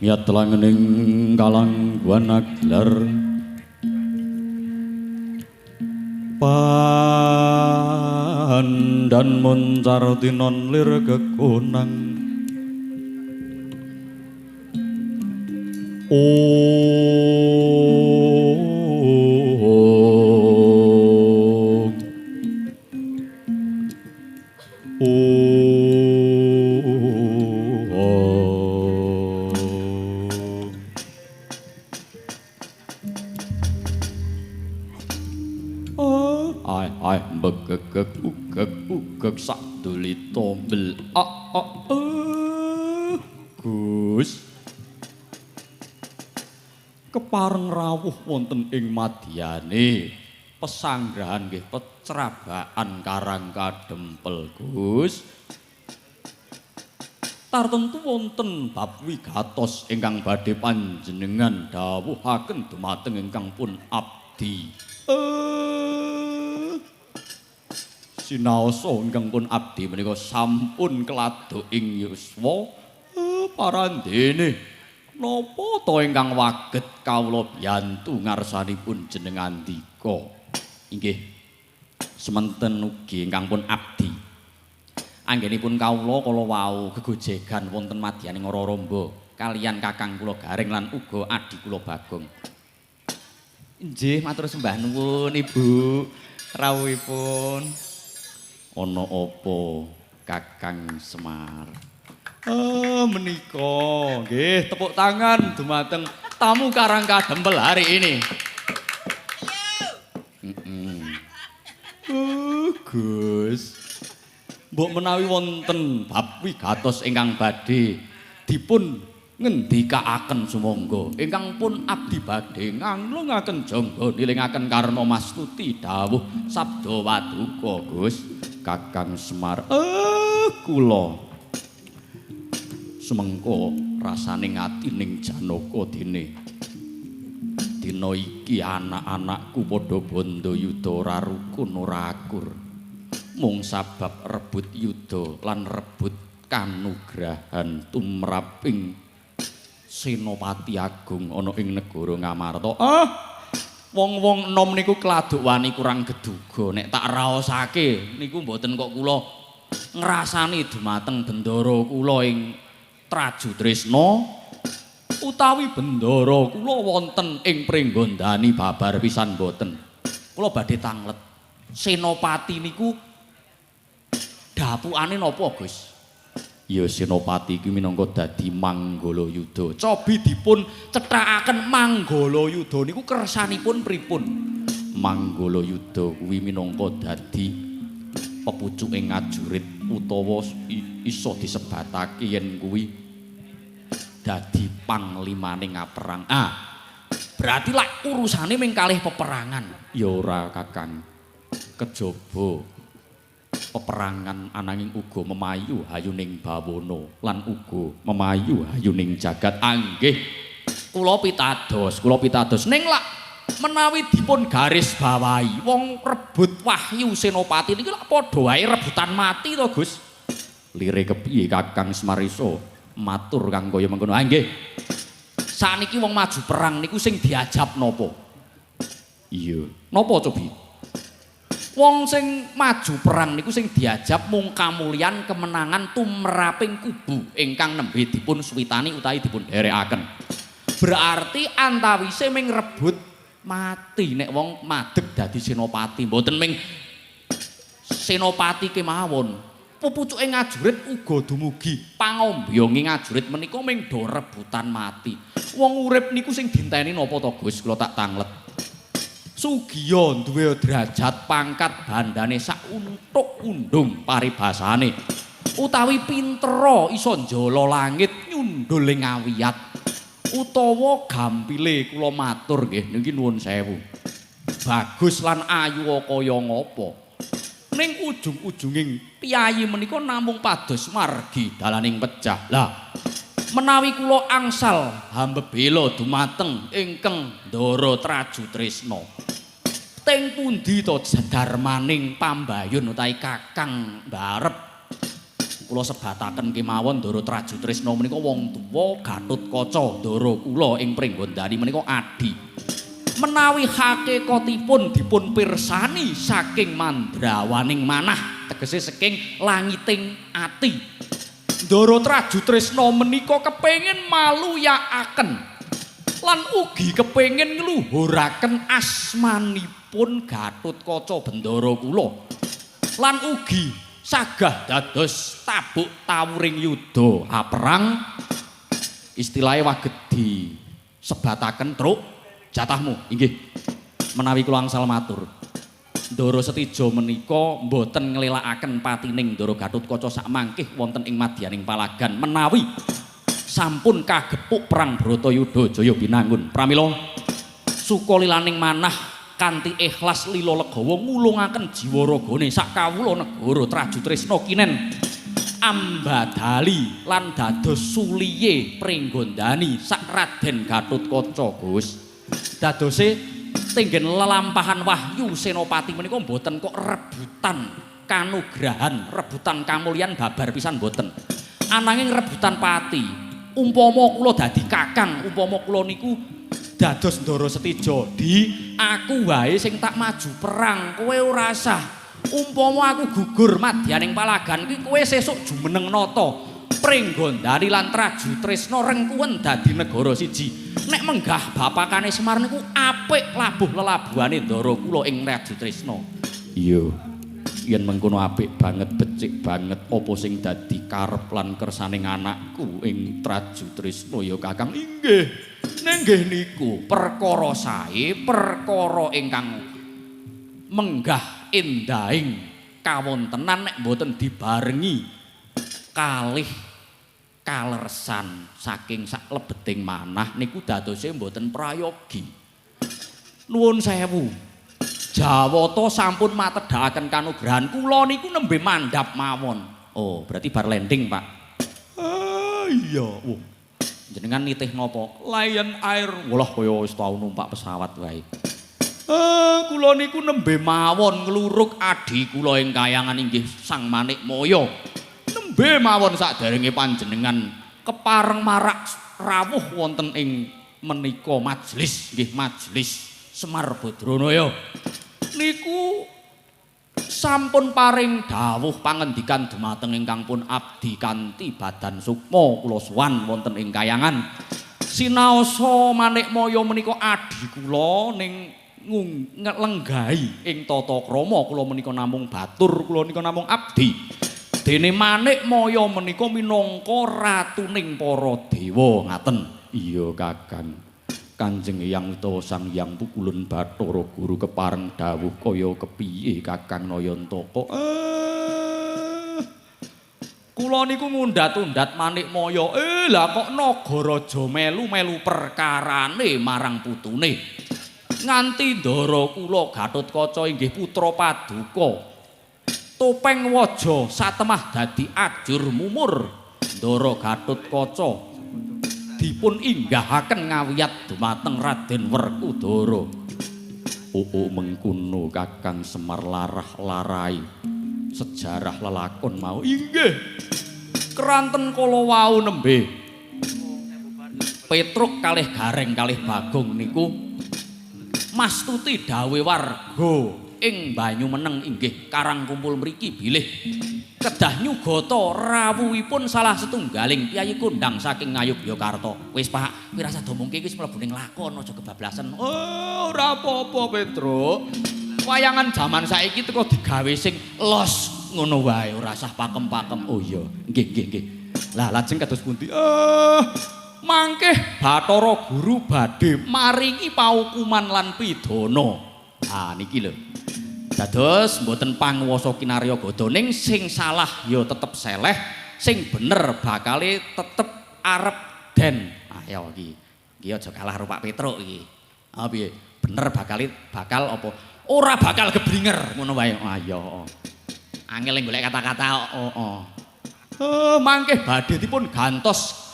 Yat langening kalang buana gelar pandan muncar tinon lir kekunang. Ai ai begegeg ugeg ugeg sak dulita bel a a Gus kepareng rawuh wonten ing madyane pesanggrahan nggih pecrabaan Karang Kadempel Gus. Tartemtu wonten bab wigatos ingkang badhe panjenengan dawuhaken dumateng ingkang pun abdi. Sinaosa ingkang pun abdi menika sampun keladuk ing yuswa parandene napa to ingkang waget kawula biyantu ngarsanipun jenengan ndika. Inggih sementen ugi ingkang pun abdi. Anggenipun kawula kala wau gegojegan wonten madyaning Raramba kaliyan kakang kula Gareng lan uga adhi kula Bagong. Nggih, matur sembah nuwun Ibu rawuhipun. Ana apa Kakang Semar? Menika nggih tepuk tangan dumateng tamu Karang Kadempel hari ini. Gus. Mbok menawi wonten bab wigatos ingkang badhe dipun ngendikaaken sumangga ingkang pun abdi badhe nganglungaken jangga nilingaken karna mastuti dawuh sabda waduka Gus. Kakang Semar, kula sumengko rasane atining Janaka dene dina iki anak-anakku padha bandha yuda ora rukun ora akur mung sabab rebut yuda lan rebut kanugrahan tumraping Senopati Agung ana ing negara Ngamarta. Wong-wong enom niku kladuk wani kurang geduga nek tak raosake niku mboten kok kula ngrasani dumateng bendara kula ing Traju Tresna utawi bendara kula wonten ing Pringgondani babar pisan mboten. Kula badhe tanglet. Senopati niku dapukane napa, Gus? Ya Senopati iki minangka dadi Manggala Yuda. Cobi dipun cethakaken Manggala Yuda niku kersanipun pripun? Manggala Yuda kuwi minangka dadi pepucuke ngajurit utawa iso disebatake yen kuwi dadi panglimane ngaperang. Berarti lak urusane ming kalih peperangan. Ya ora Kakang. Kejaba peperangan ananging uga memayu hayuning bawana lan uga memayu hayuning jagat. Anggih kula pitados, kula pitados. Ning lak menawi dipun garis bawahi wong rebut wahyu Senopati niki lak padha wae rebutan mati to, Gus. Lire kepiye Kakang Semar iso matur kang kaya mengkono? Nggih. Sakniki wong maju perang niku sing diajab napa? Iya. Napa cobi? Wong sing maju perang niku sing diajab mung kamulyan kemenangan tumraping kubu ingkang nembe dipun suwitani utawi dipun dherekaken. Berarti antawise ming rebut mati nek wong madeg dadi senopati, mboten ming senopati kemawon. Pupucuke ngajurit uga dumugi pangombyonge ngajurit menika ming do rebutan mati. Wong urip niku sing dinteni napa to, Gus? Kula tak tanglet. Sugiya duwe derajat pangkat bandane sak untuk undung paribasane utawi pintera iso njala langit nyundul ing awiyat utawa gampile kula matur nggih niki nuwun sewu bagus lan ayu kaya ngapa ning ujung-ujunging piyayi menika namung pados margi dalaning pecah. Lah menawi kula angsal hambebela dumateng ingkang Ndara Traju Tresna teng pundi to darmaning pambayun utawi Kakang Mbarep Kula sebataken kemawon Ndara Trajutrisna menika wong tuwa Gatotkaca ndara kula ing Pringgondani menika adi. Menawi hakikatipun dipun pirsani saking mandrawaning manah, tegese saking langiting ati. Ndara Trajutrisna menika kepengin maluyakaken lan ugi kepengin ngluhuraken asmanipun Gatotkaca bendara kula. Lan ugi sagah dados tabuk tawuring yuda aperang, istilahe waged disebataken truk jatahmu. Inggih, menawi kula angsal matur, Ndara Setija menika mboten nglelakaken patining Ndara Gatotkaca sakmangkih wonten ing madyaning palagan menawi sampun kagepuk perang Bratayuda Jaya Binangun. Pramila sukalilaning manah kanthi ikhlas lila legawa ngulungaken jiwa ragane sak kawula negara Trajutrisna kinen ambadali lan dados suliye Pringgondani sak Raden Gatotkaca. Gus, dadose tenggen lelampahan wahyu Senopati menika mboten kok rebutan kanugrahan, rebutan kamulyan babar pisan mboten. Ananging rebutan pati. Umpama kula dadi kakang, umpama kula niku dados Ndara Setija, di aku wae sing tak maju perang, kowe ora sah. Umpama aku gugur madyaning palagan kuwi, kowe sesuk jumeneng nata Pringgondani lan Trajutrisna rengkuwen dadi negara siji. Nek menggah bapakane Semar niku apik labuh lelabuhane ndara kula ing Trajutrisna. Iya. Yen mengkono apik banget, becik banget apa sing dadi karep lan kersaning anakku ing Trajutrisna ya Kakang. Inggih. Nenggih niku perkara sae, perkara ingkang menggah endahing kawontenan nek mboten dibarengi kalih kaleresan saking saklebeting manah niku dadose mboten prayogi. Nuwun sewu. Jawata sampun matedhakaken kanugrahan kula niku nembe mandhap mawon. Oh, berarti bar landing, Pak. Ah, iya. Wah. Jenengan nitih napa? Lion Air. Walah kaya wis tau numpak pesawat wae. Kula niku nembe mawon ngluruk adhi kula ing kayangan inggih Sang Manikmaya. Nembe mawon saderenge panjenengan kepareng marak rawuh wonten ing menika majelis, nggih majelis Semar Badranaya. Niku sampun paring dawuh pangendikan dumateng ingkang pun abdi kanthi badan sukma kula sowan wonten ing kayangan. Sinaosa Manikmaya menika adhi kula ning nglenggahi ing tata krama kula menika namung batur, kula nika namung abdi. Dene Manikmaya menika minangka ratuning para dewa ngaten. Iya Kakang. Kanjeng Hyang utawa Sang Hyang Pukulun Bathara Guru kepareng dawuh kaya kepiye Kakang Nayantaka? Kula niku ngundat-undat Manikmaya. Lah kok Nagaraja melu-melu perkarane marang putune. Nganti ndara kula Gatotkaca inggih putra paduka. Topeng waja satemah dadi ajur mumur. Ndara Gatotkaca dipun inggahaken ngawiyat dumateng Raden Werkudara. Oo mengkono Kakang Semar larah-larai sejarah lelakon mau. Inggih. Keranten kala wau nembe Petruk kalih Gareng kalih Bagong niku mastuti dawuhe warga ing Banyumeneng inggih Karang Kumpul mriki bilih kedah nyugata rawuhipun salah setunggaling piyayi kondang saking Ngayogyakarta. Wis Pak, kowe rasah domongke wis mlebu ning lakon aja kebablasan. Oh, ora apa-apa Petruk. Wayangan jaman saiki teko digawe sing los ngono wae, ora usah pakem-pakem. Oh iya, nggih nggih nggih. Lah lajeng kados pundi? Mangkeh Bathara Guru badhe maringi paukuman lan pidana. Ah niki lho. Dados mboten panguwasa kinarya gada ning sing salah ya tetep seleh, sing bener bakale tetep arep den. Ayo iki. Iki aja kalah karo Pak Petruk iki. Ah piye? Bener bakale bakal apa? Ora bakal gebringer ngono wae. Ayo. Angel golek kata-kata. Oh. Mangke badhe dipun gantos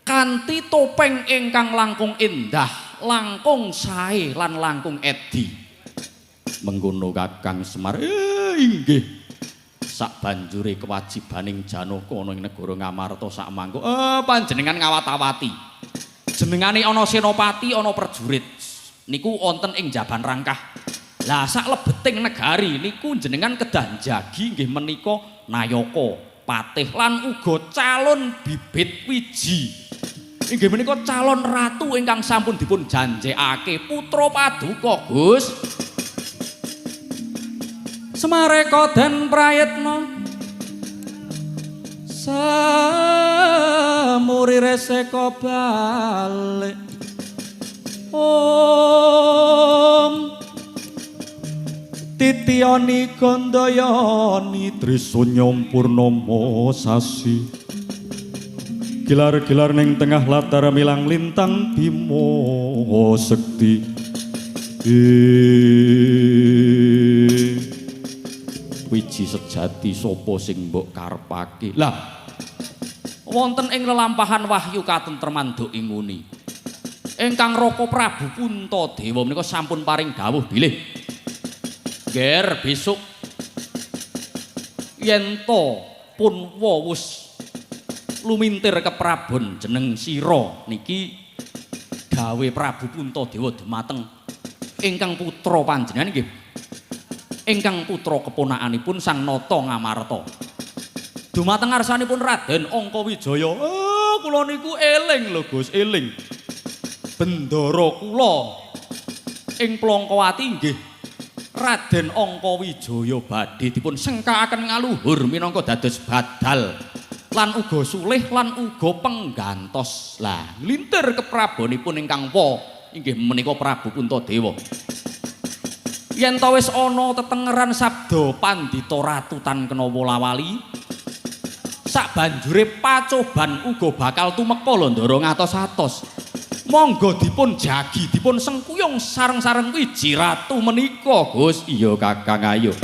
kanthi topeng ingkang langkung endah, langkung sae lan langkung edi. Mengkono Kakang Semar. Inggih. Sak banjure kewajibaning Janaka ana ing negara Ngamarta sak mangko. Panjenengan ngawat-awati. Jenengane ana senopati, ana prajurit. Niku wonten ing Jaban Rangkah. Lah sak lebeting negari niku jenengan kedah njagi nggih menika nayaka, patih lan uga calon bibit wiji. Inggih menika calon ratu ingkang sampun dipun janjekake putra paduka, Gus. Semareka den prayitna samuri reseka balik. Om titiyani gandayani trisunya purnama sasi. Gilar-gilar ning tengah latar milang lintang bima sekti. Wiji sejati sapa sing mbok karepake? Lah wonten ing lelampahan wahyu katentreman duk inguni. Ingkang Raka Prabu Puntadewa menika sampun paring dawuh bilih ger besok yen to pun wus lumintir keprabon jeneng sira niki gawe Prabu Puntadewa dumateng ingkang putra panjenengan nggih ingkang putra keponakanipun Sang Nata Ngamarta dumateng ngarsanipun Raden Angkawijaya. Kula niku eling lho Gus, eling bendara kula ing Plongkowati nggih Raden Angkawijaya badhe dipun sengkakaken ngaluhur minangka dados badal lan uga sulih lan uga penggantos. Lah nglintir keprabonipun ingkang wa inggih menika Prabu Puntadewa. Yen ta wis ana tetengeran sabda pandhita ratu tan kena wola-wali, sak banjure pacoban uga bakal tumeka lho ndara ngatos-atos. Monggo dipun jagi, dipun sengkuyung sareng-sareng wiji ratu menika, Gus. Iya Kakang, ayo.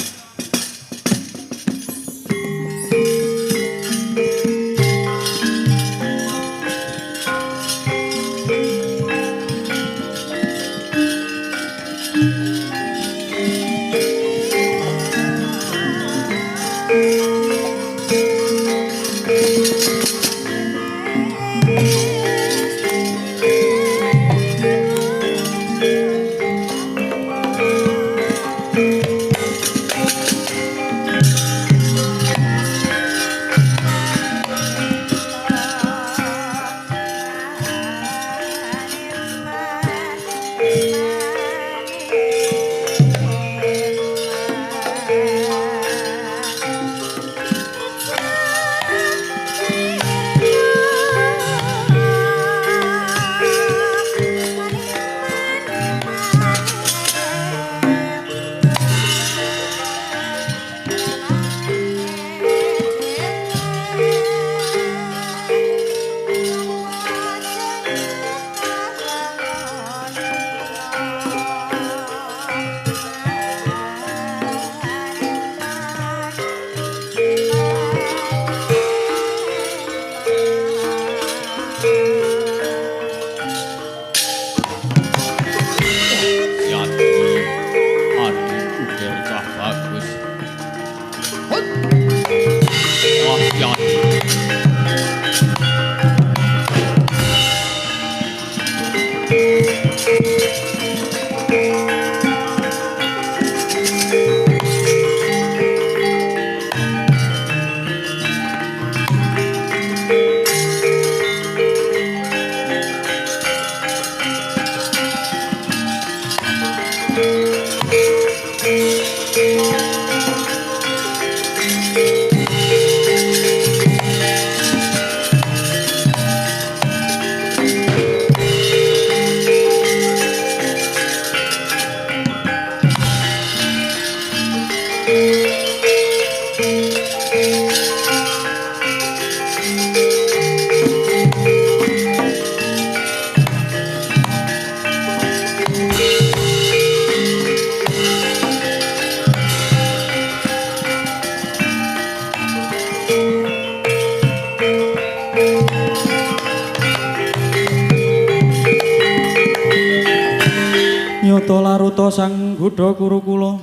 Nyata laruta sang gudha kurukula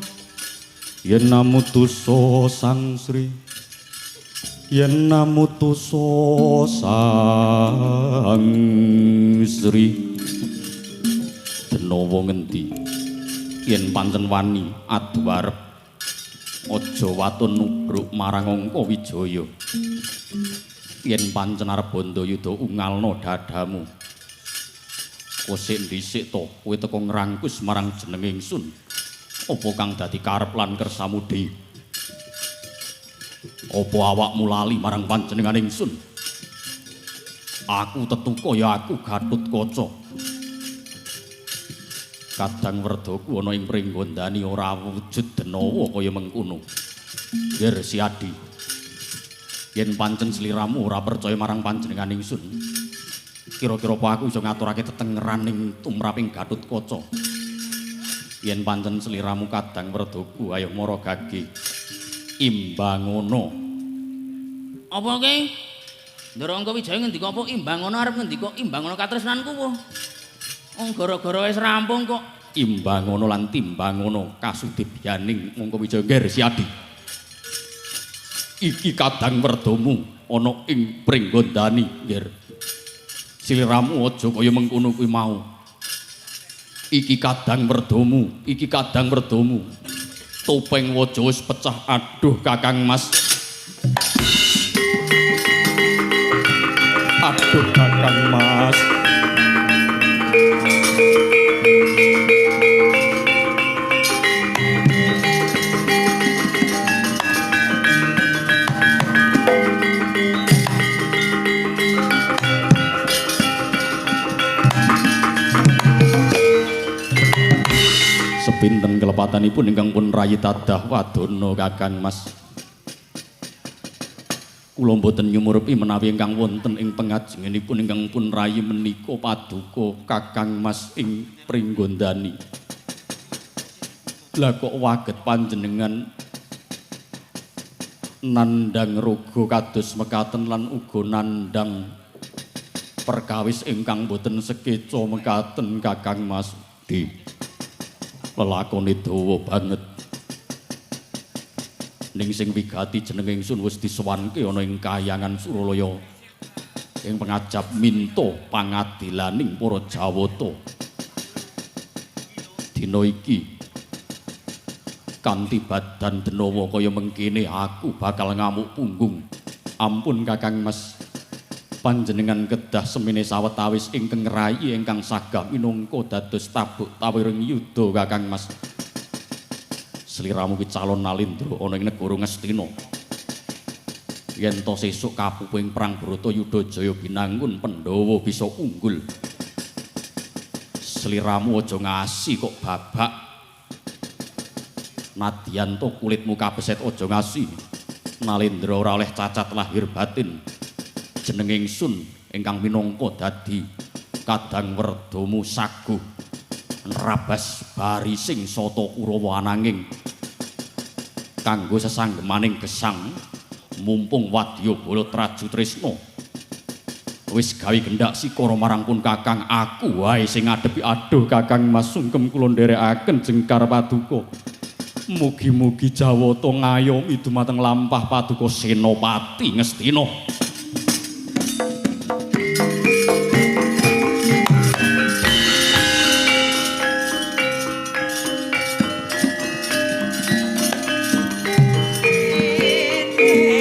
Yen namutusa Sang Sri, yen namutusa Sang Sri, Denawa ngendi yen pancen wani adu arep aja watun nubruk marang Angka Wijaya. Yen pancen arep bandayuda ungalna dadamu. Kosik dhisik to kowe teka ngrangkus marang jeneng ingsun. Apa kang dadi karep lan kersamu dhewe? Apa awakmu lali marang panjenengan ingsun? Aku tetuka ya aku Gatotkaca. Kadang werdaku ana ing pringgondani ora wujud denawa kaya mengkono. Nger Siadi, yen pancen sliramu ora percaya marang panjenengan ingsun, kira-kira apa aku iso ngaturake tetengeraning tumraping Gatotkaca? Yen pancen sliramu kadang werdaku, ayo mara gage imbangono. Apa ki? Ndara Angka Wijaya ngendika apa imbangono arep ngendika imbangono katresnanku apa? Wong gara-gara wis rampung kok. Imbangono lan timbangono kasudibyaning Angka Wijaya. Nger Siadi, iki kadang werdamu ana ing pringgondani. Nger, sliramu aja kaya mengkono kuwi mau. Iki kadang werdamu, iki kadang werdamu. Topeng waja wis pecah. Aduh Kakang Mas. Aduh Kakang Mas. Sepinten kelepatanipun ingkang pun rayi tadah wadana Kakang Mas. Kula mboten nyumurupi menawi ingkang wonten ing pengajengenipun ingkang pun rayi menika paduka Kakang Mas ing Pringgondani. Lah kok waget panjenengan nandhang raga kados mekaten lan uga nandhang perkawis ingkang boten sekeca mekaten Kakang Mas. Di lelakone dawa banget. Ning sing wigati jeneng ingsun wis disowanke ana ing kayangan Suralaya ing pengajap minta pangadilaning para Jawata. Dina iki kanthi badan denawa kaya mengkene aku bakal ngamuk punggung. Ampun Kakang Mas, panjenengan kedah semene sawetawis ingkang ngrayi ingkang sagah minangka dados tabuk tawiring yuda Kakang Mas. Sliramu ki calon Nalindra ana ing negara Ngastina. Yen to sesuk kapupuhing perang Bratayuda Jaya binangun Pandhawa bisa unggul. Sliramu aja ngasi kok babak. Nadyan to kulitmu kabeset aja ngasi. Nalindra ora oleh cacat lahir batin. Jeneng ingsun ingkang minangka dadi kadang werdamu saguh nrabas barising sata Kurawa ananging kanggo sesanggemaning gesang mumpung wadya bala Traju Tresna wis gawe gendak sikara marang pun Kakang, aku wae sing ngadepi. Aduh Kakang Mas, sungkem kula nderekaken jengkar paduka. Mugi-mugi Jawata ngayomi dumateng lampah paduka Senopati Ngastina.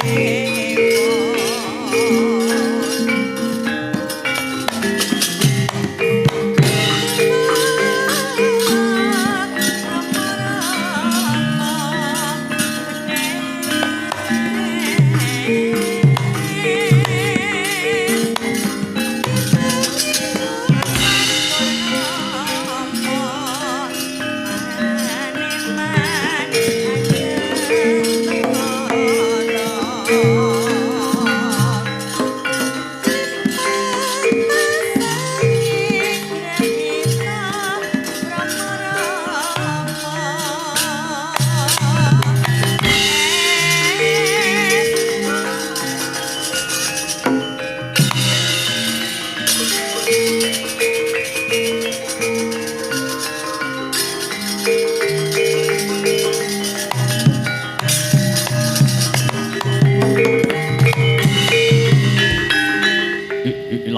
Yeah.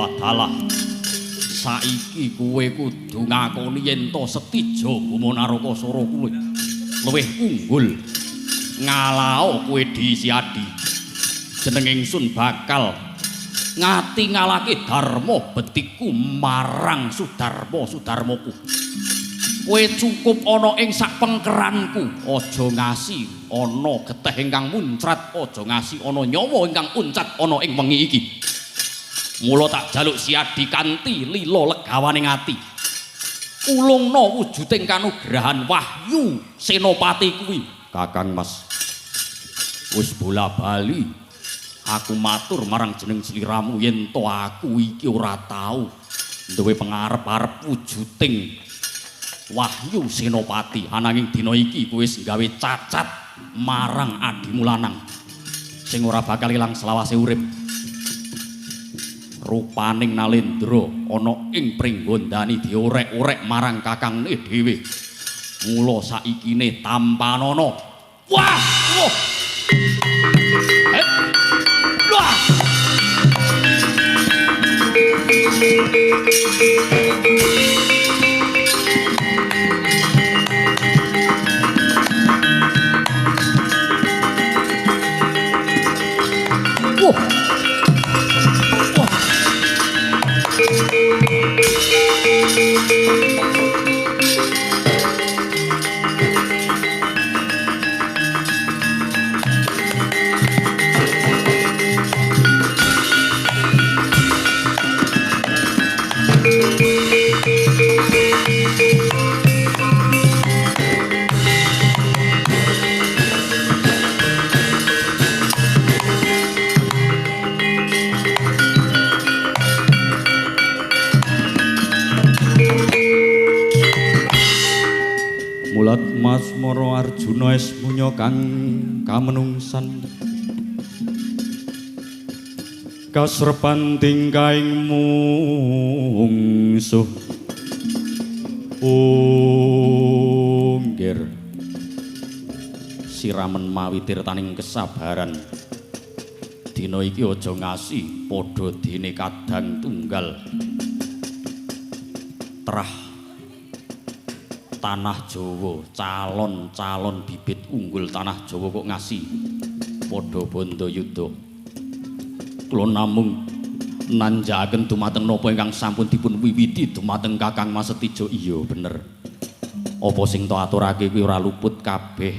Dalah dalah. Saiki kowe kudu ngakoni yen to Setija Boma Narakasura kuwi luwih unggul. Ngalao kowe Disiadi. Jeneng ingsun bakal ngati ngalake dharma betiku marang Sudarma Sudarmaku. Kowe cukup ana ing sak pengkeranku, aja ngasi ana getih ingkang muncrat, aja ngasi ana nyawa ingkang uncat ana ing wengi iki. Mula tak jaluk Siadi kanthi lila legawaning ati. Ulungna wujuding kanugrahan Wahyu Senopati kuwi. Kakang Mas, wis bola-bali aku matur marang jeneng sliramu yen to aku iki ora tau duwe pengarep-arep wujuding Wahyu Senopati, ananging dina iki kowe wis gawe cacat marang adimu lanang sing ora bakal ilang selawase urip. Rupaning Nalendra ana ing Pringgondani diorek-orek marang kakangne dhewe. Mula saikine tampanana. Wah! Wah! Wah! Wah. Wah. Mulat Masmara Arjuna esmunya kang kamenungsan kasrepan tingkahing mungsuh unggir siramen mawi tirtaning kesabaran. Dina iki aja ngasi padha dene kadang tunggal trah tanah Jawa, calon-calon bibit unggul tanah Jawa kok ngasi padha bondo yuda. Kula namung nanjakaken dumateng napa ingkang sampun dipun wiwiti dumateng Kakang Mas Setijo. Iya bener. Apa sing tak aturake kuwi ora luput kabeh.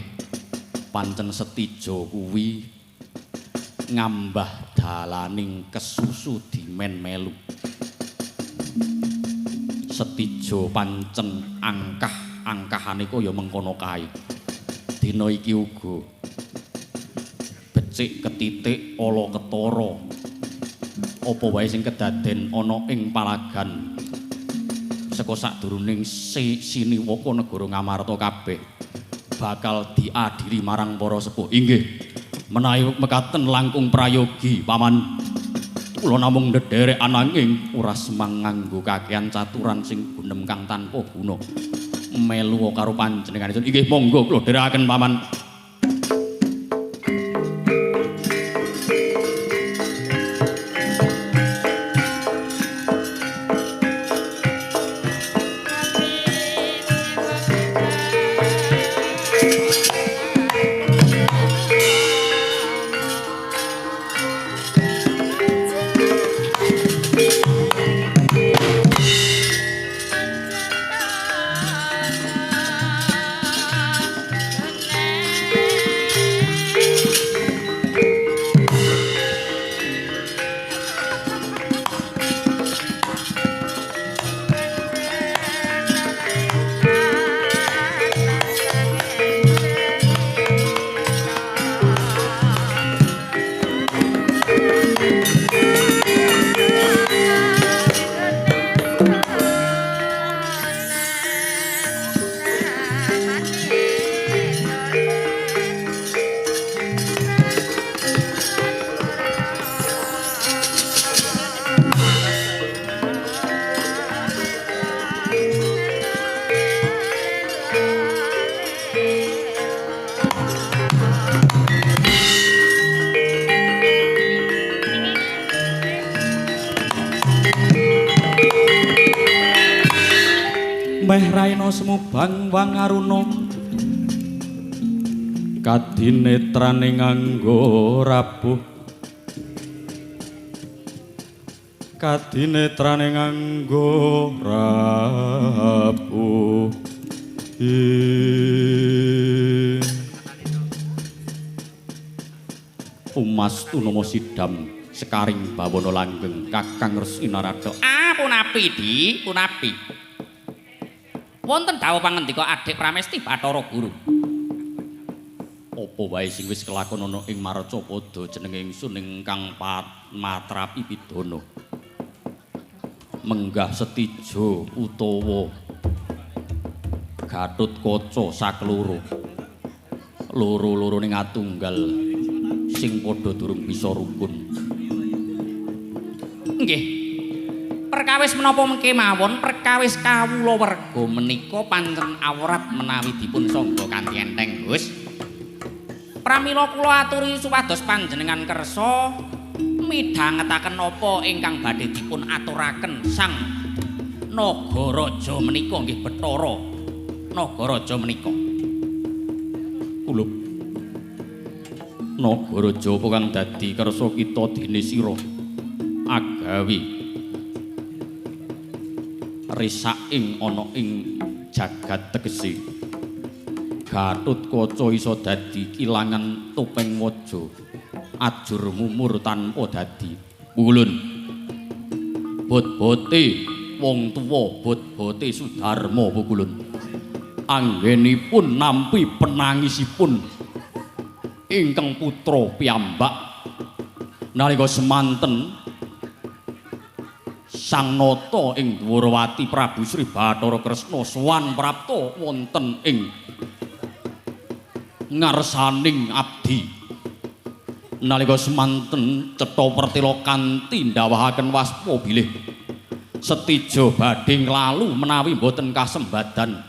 Pancen Setijo kuwi ngambah dalaning kesusu dimen melu. Setijo pancen angkah-angkahane kaya mengkono kae. Dina iki uga becik ketitik ala ketara. Apa wae sing kedaden ana ing palagan saka sadurunging Siniwaka negara Ngamarta kabeh bakal diadili marang para sepuh. Inggih, menawi mekaten langkung prayogi, Paman. Kula namung ndederek ananging ora semang nganggo kakean caturan sing gunem kang tanpa guna. Melu karo panjenenganipun. Inggih, monggo kula dherekaken, Paman. Amen. Raina semubang wangaruna kadinetrane nganggo rabuh kadinetrane nganggo rabuh. Umas tunama sidam sekaring bawana langgeng Kakang Resi Narada. Ah punapi Di, punapi. Wonten dawuh pangandika Adik Pramesti Bathara Guru. Apa wae sing wis kelakon ana ing Marcapada jenenge ingsun ingkang matrapi pidana. Menggah setija utawa Gatotkaca sakloro. Loro-lorone ngatunggal sing padha durung bisa rukun. Nggih. Perkawis menapa mengke mawon, perkawis kawula werga menika pancen awrat menawi dipun sangga kanthi enteng, Gus. Pramila kula aturi supados panjenengan kersa midhangetaken napa ingkang badhe dipun aturaken Sang Nagaraja menika nggih Bathara Nagaraja menika. Kulup Nagaraja apa kang dadi kersa kita dene sira agawe risaking ana ing jagat tegese Gatotkaca iso dadi kilangan topeng waja ajur mumur tanpa dadi ulun bot-bote wong tuwa bot-bote Sudarma pukulun anggenipun nampi penangisipun ingkang putra piyambak nalika semanten Sang Nata ing Dwarawati Prabu Sri Bathara Kresna sowan prapta wonten ing ngarsaning abdi nalika semanten cetha pertela kanthi ndawahaken waspa bilih setija badhe nglalu menawi mboten kasembadan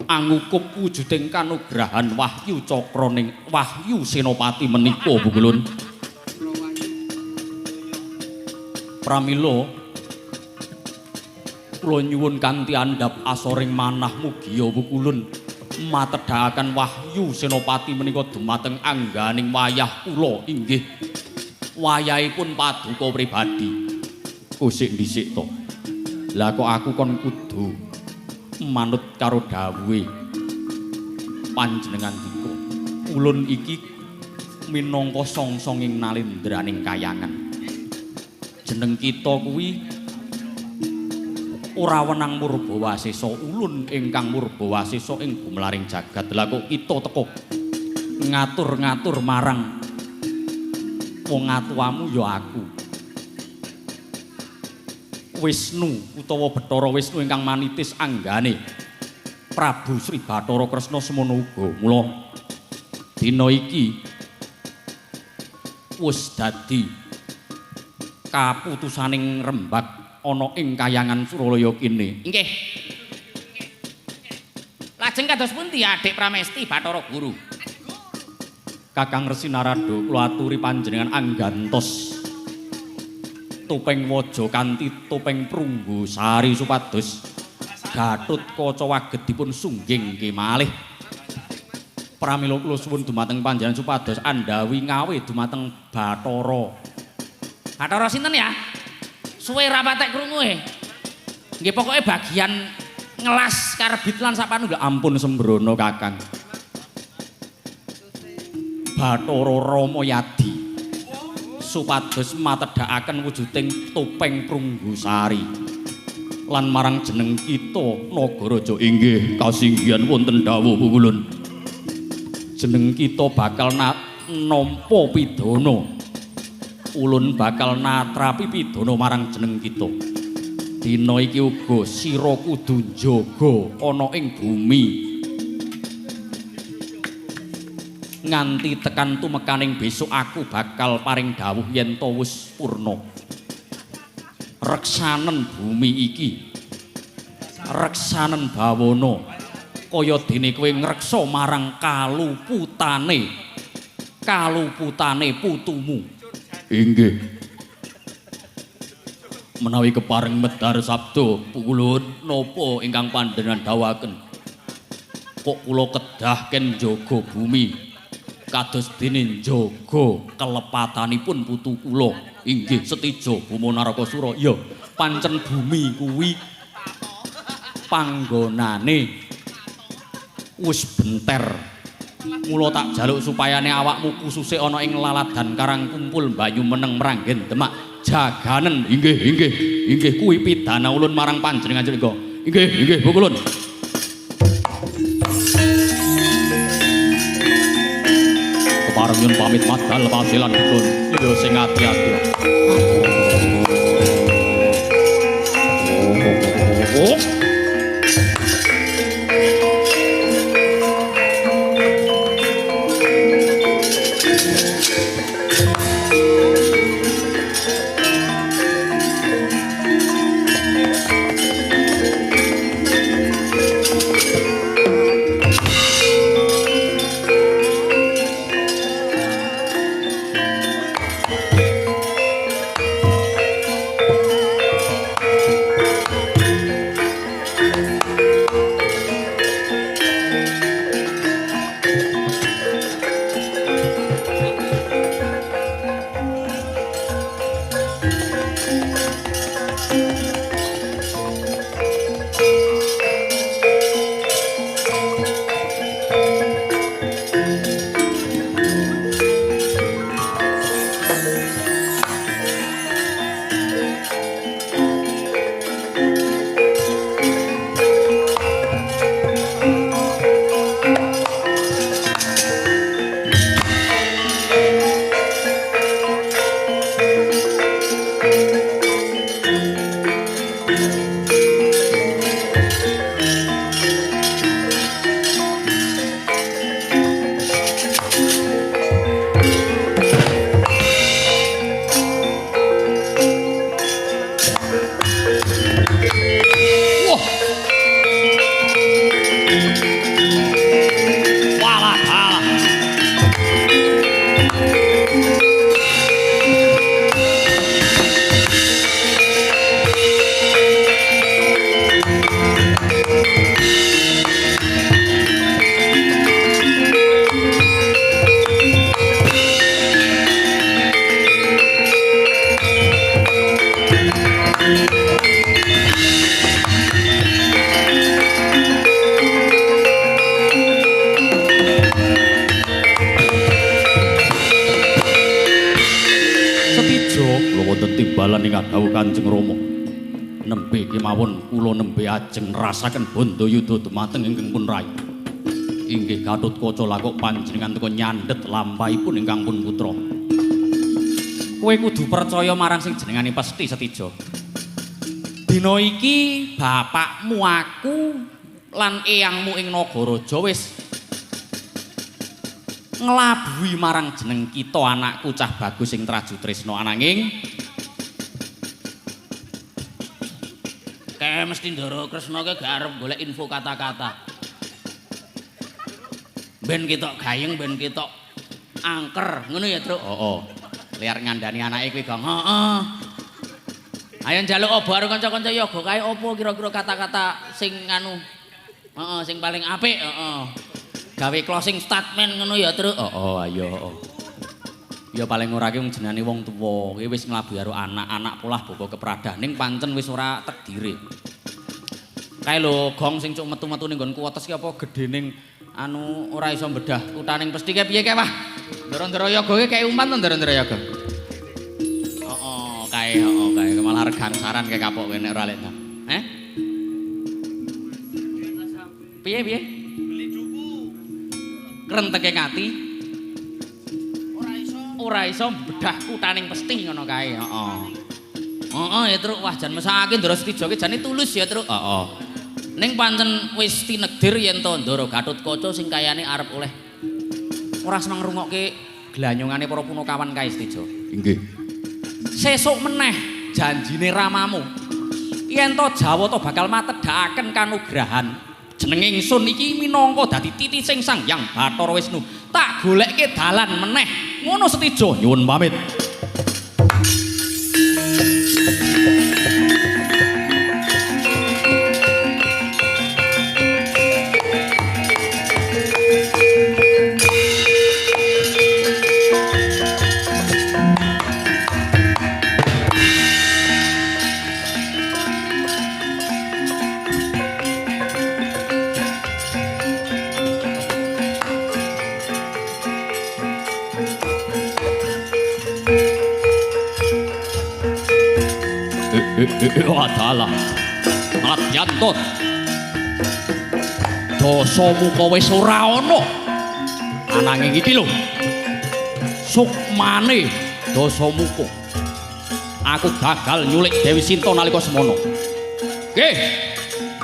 angukup wujuding kanugrahan wahyu cakraning wahyu senopati menika pukulun. Pramila kula nyuwun kanthi andhap asoring manah mugia pukulun matedhakaken wahyu senopati menika dumateng angganing wayah kula inggih wayahipun paduka pribadi. Kusik dhisik to. Lah kok aku kon kudu manut karo dawuhe panjenengan dika. Ulun iki minangka song-songing nalendraning kayangan. Jeneng kita kuwi ora wenang murba wasesa, ulun ingkang murba wasesa ing gumlaring jagat. Lah kok kita teko ngatur-ngatur marang wong atuwamu ya aku. Wisnu utawa Bathara Wisnu ingkang manitis anggane Prabu Sri Bathara Kresna semono uga. Mula dina iki wis dadi kaputusaning rembag ana ing kayangan Suralaya kene. Nggih. Lajeng kados pundi Adik Pramesti Bathara Guru? Kakang Resi Narada kula aturi panjenengan anggantos topeng waja kanthi topeng prunggu sari supados Gatotkaca waget dipun sungging kemalih. Pramila kula suwun dumateng panjenengan supados andhawi ngawe dumateng Bathara. Bathara sinten ya? Suwe ra patek krungu e. Nggih pokoke bagian ngelas karbit lan sapanunggal. Ampun sembrono Kakang. Bathara Rama Yadi supados matedhakaken wujuding topeng prunggu sari lan marang jeneng kita Nagaraja inggih kasinggihan wonten dawuh pukulun. Jeneng kita bakal nampa pidana. Ulun bakal natrapi pidana marang jeneng kita. Dina iki uga sira kudu njaga ana ing bumi nganti tekan tumekaning besok aku bakal paring dawuh yen to wis purna. Reksanen bumi iki, reksanen bawana kaya dene kowe ngreksa marang kaluputane, kaluputane putumu. Inggih. Menawi kepareng medhar sabda pukulun napa ingkang panjenengan dawuhaken? Kok kula kedah ken njaga bumi kados dene njaga kelepatanipun putu kula inggih Setija Boma Narakasura. Ya, pancen bumi kuwi panggonane wis benter. Mula tak jaluk supayane awakmu kususe ana ing laladan Karangkumpul Banyu Meneng Mranggen Demak jaganen. Inggih inggih inggih kuwi pidana ulun marang panjenengan jenengan. Inggih inggih pukulun. Kepareng nyun pamit madal pasilan dipun. Ya sing ati-ati. Kanjeng Rama nembe kemawon kula nembe ajeng ngrasaken bandayuda dumateng ingkang pun rai. Inggih Gatotkaca lakok panjenengan teka nyandhet lampahipun ingkang pun putra. Kowe kudu percaya marang sing jenengane Pesthi Setija. Dina iki bapakmu aku lan eyangmu ing Nagaraja wis nglabuhi marang jeneng kita anakku cah bagus sing Traju Tresna ananging kae mesti Ndara Kresna kae gak arep golek info kata-kata. Ben ketok gayeng, ben ketok angker, ngono ya, Truk? Heeh. Liar ngandani anake kuwi, Gong. Heeh. Ayo njaluk opo karo kanca-kanca yoga kae opo kira-kira kata-kata sing anu. Heeh, sing paling apik, heeh. Gawe closing statement ngono ya, Truk? Heeh, ayo, heeh. Ya paling ora ki wong jenenge wong tuwa, ki wis nglabuhi karo anak-anak polah boko kepradah ning pancen wis ora tekdire. Kae lho gong sing cuk metu-metu ning nggon kuwetes ki apa gedhening anu ora iso mbedah kutaning Pesthi kae piye kae wah. Ndara-ndara yoga ki kae umpan to ndara-ndara yoga. Heeh, kae heeh kae malah regang saran kae kapok kowe nek ora lek ta. Heh? Piye piye? Beli duku. Krenteke ngati. Ora iso mbedah kutaning Pesthi ngono kae, heeh. Heeh ya, Truk. Wah, jan mesakake Ndara Setija ki jane tulus ya, Truk. Heeh. Ning pancen wis tinegdir yen to Ndara Gatotkaca sing kayane arep oleh ora seneng ngrungokke glanyongane para punakawan kae Setija. Inggih. Sesuk meneh janjine ramamu. Yen to Jawata bakal matedhakaken kanugrahan jeneng ingsun iki minangka dadi titising Sang Hyang Bathara Wisnu. Tak golekke dalan meneh. Ngono Setija, nyuwun pamit. Adalah. Nadyan to. Dasamuka wis ora ana. Ananging iki lho. Sukmane Dasamuka. Aku gagal nyulik Dewi Sinta nalika semono. Nggih.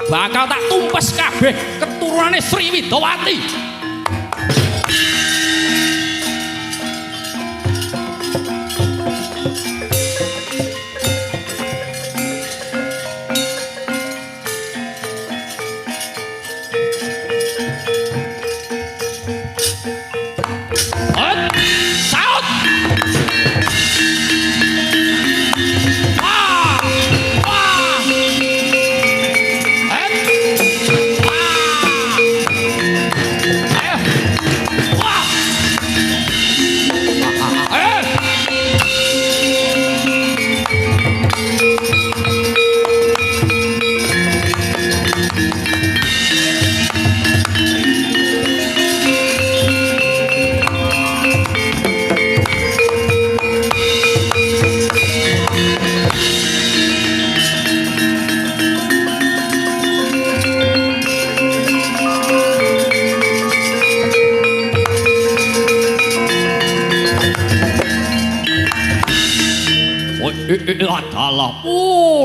Bakal tak tumpes kabeh keturunane Sri Widawati.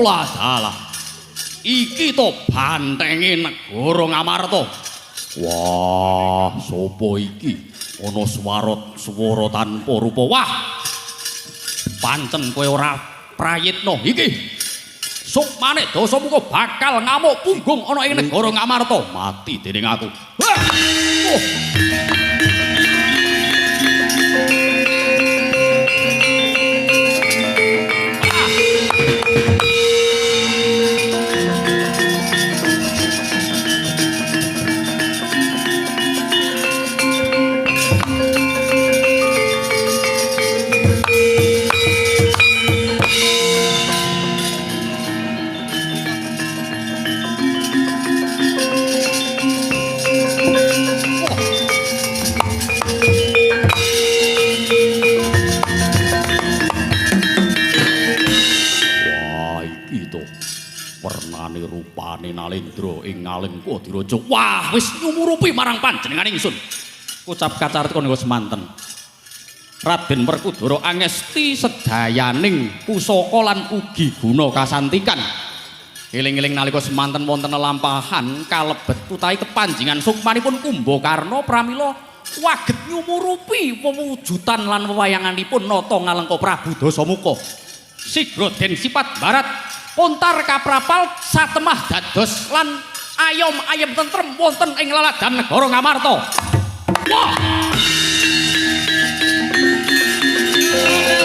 Adalah, iki to bantenge negara Ngamarta. Wah, sapa iki? Ana swara tanpa rupa. Wah. Pancen kowe ora prayitna iki. Sukmane Dasamuka bakal ngamuk punggung ana ing negara Ngamarta. Mati dening aku. Wah. Oh. Nalendra ing Ngalengka diraja. Wah, wis nyumurupi marang panjenengan ingsun. Kocap kacarita nika semanten. Raden Werkudara angesti sedayaning pusaka lan ugi guna kasantikan. Eling-eling nalika semanten wonten lelampahan kalebet utawi kepanjingan sukmanipun Kumbakarna pramila waget nyumurupi wewujudan lan wewayanganipun nata Ngalengka Prabu Dasamuka. Sigra den sipat barat kontar kaprapal satemah dados lan ayom ayem tentrem wonten ing laladan negara Ngamarta. Wah!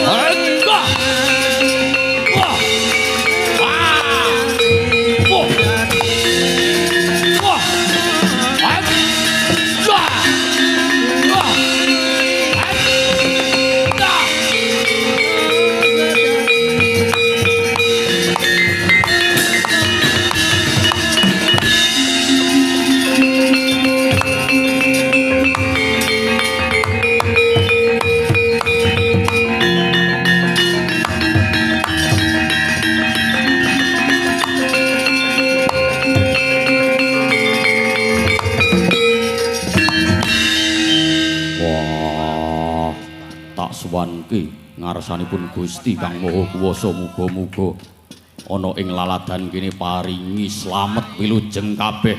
Wah! Wah! Wah! Wah! Wah! Wah! Suwanke ngarsanipun Gusti Kang Maha Kuwasa muga-muga ana ing laladan kene paringi slamet wilujeng kabeh.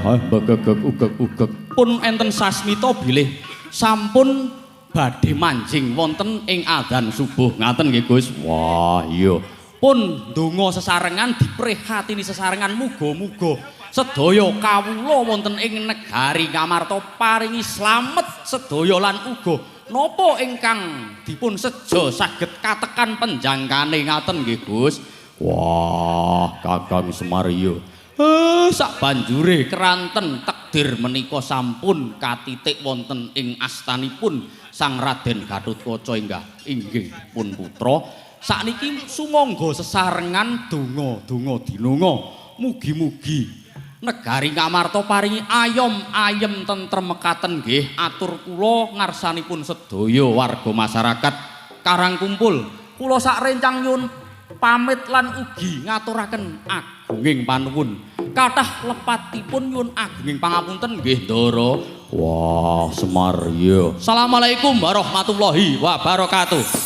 Hai begegeg ugeg-ugeg pun enten sasmita bilih Sampun badhe manjing wonten ing adzan subuh. Ngaten nggih, Gus. Wah, iya. Pun ndonga sesarengan diprihatini sesarengan muga-muga sedaya kawula wonten ing negari Ngamarta paringi slamet sedaya lan uga napa ingkang dipun seja saged katekan penjangkane. Ngaten nggih, Gus. Wah, Kakang Semar iya. Sak banjure keranten takdir menika sampun katitik wonten ing astanipun Sang Raden Gatotkaca inggah inggih pun putra. Sakniki sumangga sesarengan donga-donga dinonga mugi-mugi negari Ngamarta paringi ayom ayem tentrem mekaten nggih atur kula ngarsanipun sedaya warga masyarakat Karangkumpul. Kula sak rencang nyuwun pamit lan ugi ngaturaken agunging panuwun. Kathah lepatipun nyuwun agunging pangapunten nggih, Ndara. Wah, Semar iya. Assalamualaikum warahmatullahi wabarakatuh.